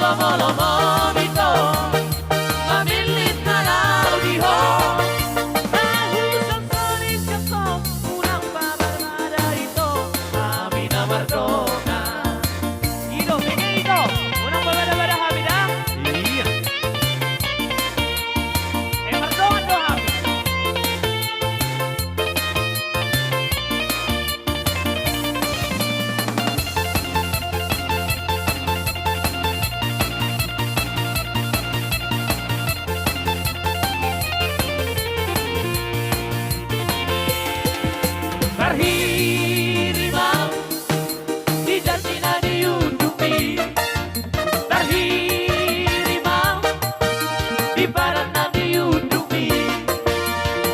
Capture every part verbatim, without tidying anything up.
Lomo-lomo ito, mamillit na laho di ho. Ahu solsoli sian ho, unang pabada-bada ito, hami na mardongan. Ito, ito, ito, unang pabada-bada hami da. Iya. Eh, mardongan do hami. Tarhirim ahu di janji na niundukmi. Tarhirim ahu di padan na niundukmi.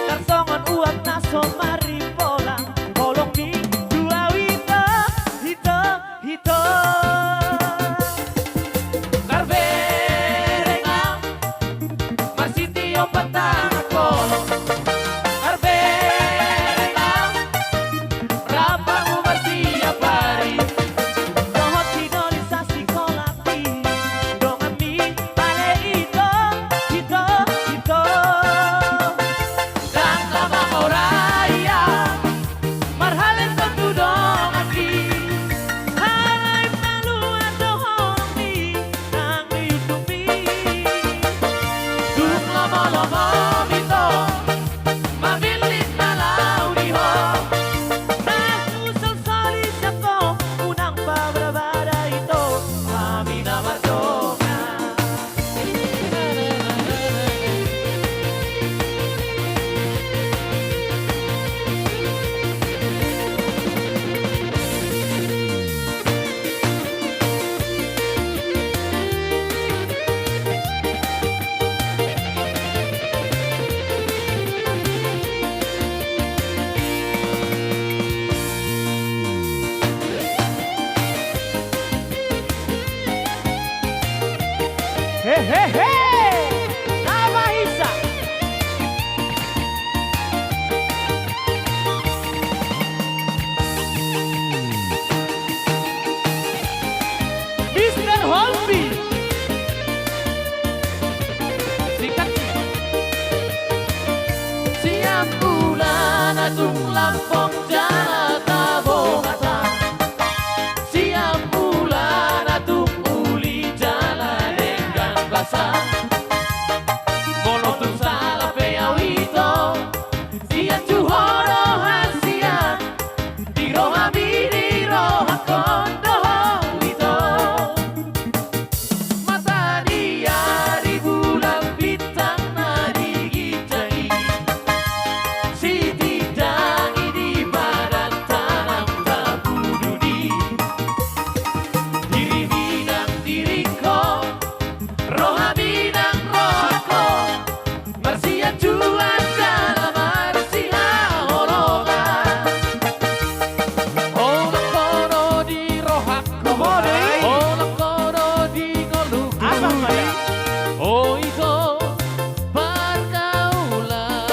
Tarsongon uap na so marimbolang, holongmi do ahu ito, ito, ito. Tarbereng ahu marsitio patangko. Tarbereng ahu rap hamu marsiapari. Dohot hinolis sasikola ni donganmi, ale ito, ito, ito. Ndang na mangorai ahu marhalento tu donganmi. Alai malua do holongmi nang niundukmi. Tung lomo-lomo ito, mamillit na laho di ho. Ahu solsoli sian ho, unang pabada-bada ito, hami na mardongan. Hehehe. Nama hisa. Mister Holbi. Sikat. Sian mulana tung lambok jala tabo hata. Sian mulana tung uli jala denggan basa. Molo tung sala pe au ito, sian tu ho do hasian, di rohami di rohangkon do ho ito. Mata ni ari bulan bintang na di ginjang i, sitindangi di padan tanam tapudun i. Dirimi nang diringko, rohami nang rohangko, marsian tuan jala marsihaholongan. Holan ho do di rohangku, holan ho do di ngolungku. Asal ma da. O ito, pargaulan.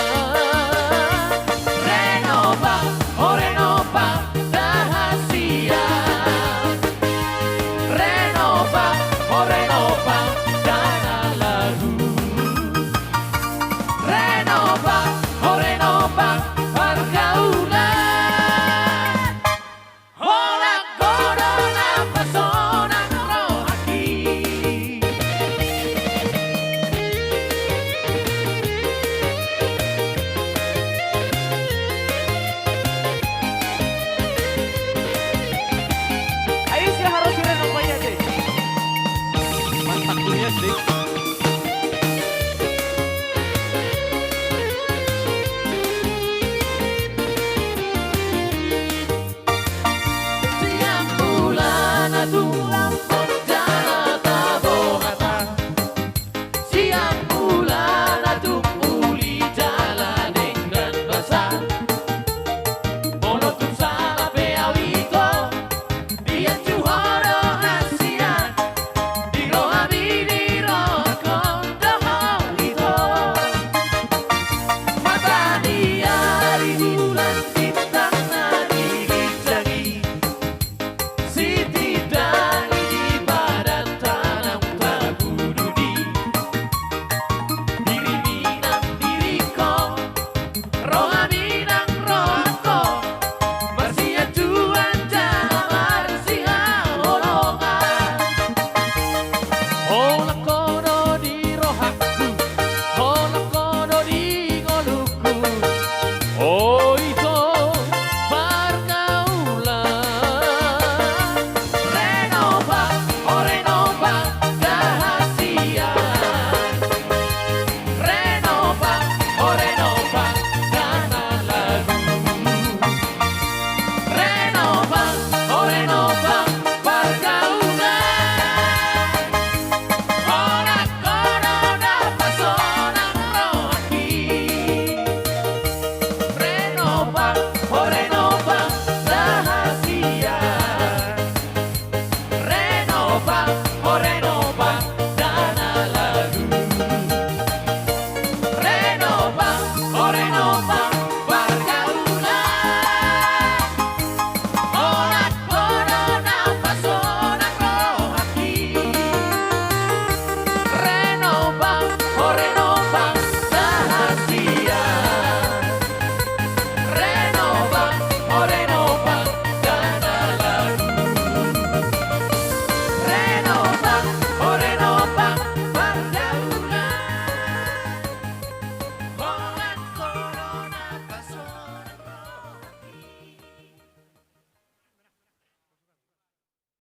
Renopa, o Renopa, da hasian. Renopa, o Renopa, da na lagu. Renopa, o Renopa, pargaulan. Holan ho do na pasonang rohangki. Ayo, sila harus kira namanya deh. Mantap tuh ya, Dik.